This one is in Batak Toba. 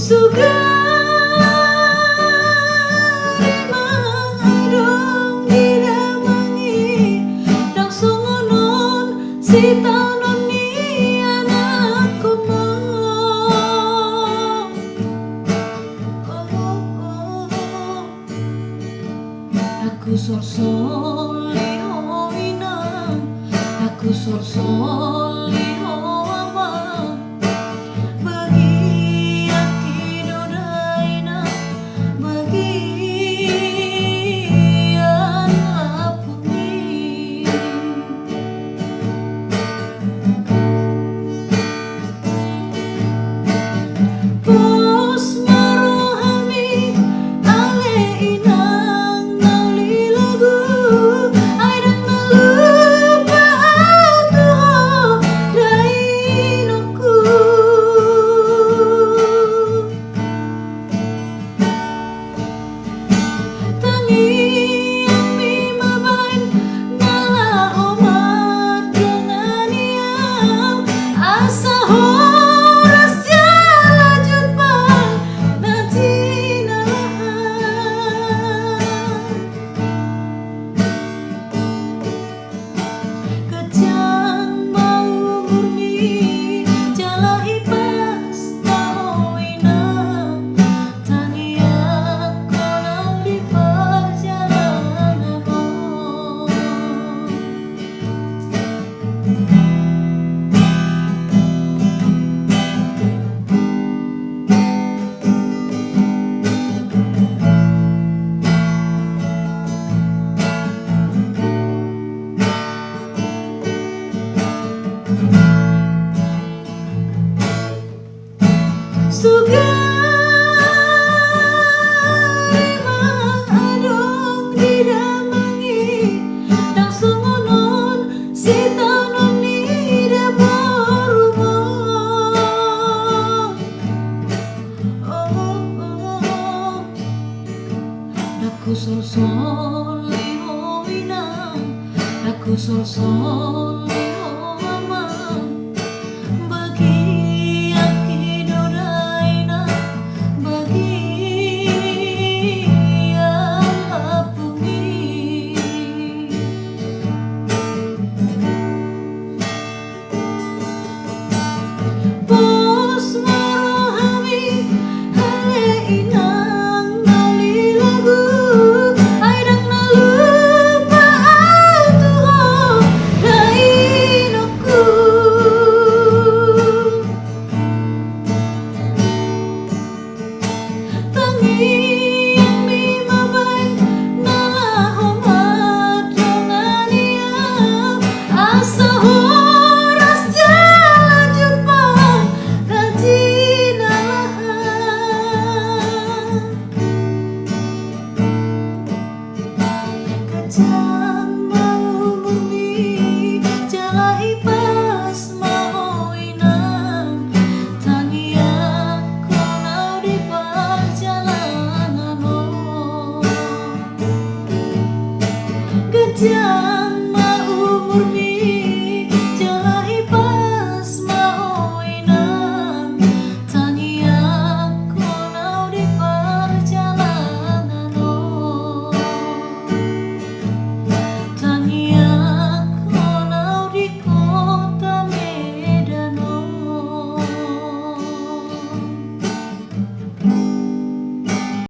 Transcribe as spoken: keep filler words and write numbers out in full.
Sugari ma adong di damang i, ndang songon on sitaonon ni anakkon ma. Oh, oh, oh. Ndang husolsoli ho inang, ndang husolsoli ho amang. Bagian i do da inang, bagian lapung i. Pos ma rohami ale inang na uli lagu, ai ndang na lupa au tu ho da inongku. Tangiangmi ma baen na laho mardongan i au, asa horas jala jumpang na jinalahan. Ganjang ma umurmi jala hipas ma ho inang, tangiangkon au di parjalanan on. Sugari ma adong di damang i, ndang songon on sitaonon ni daborumon. Oh, oh, oh. Ndang husolsoli ho inang, ndang husolsoli ho amang. Bagian i do da inang, bagian lapung i. Pos ma rohami ale inang na uli lagu, ai ndang na lupa au tu ho da inongku. Tangiangmi ma baen na laho mardongan i au, asa horas jala jumpang na jinalahan. Ganjang ma umurmi jala hipas ma ho inang, tangiangkon au di parjalanan on. Ganjang ma umurmi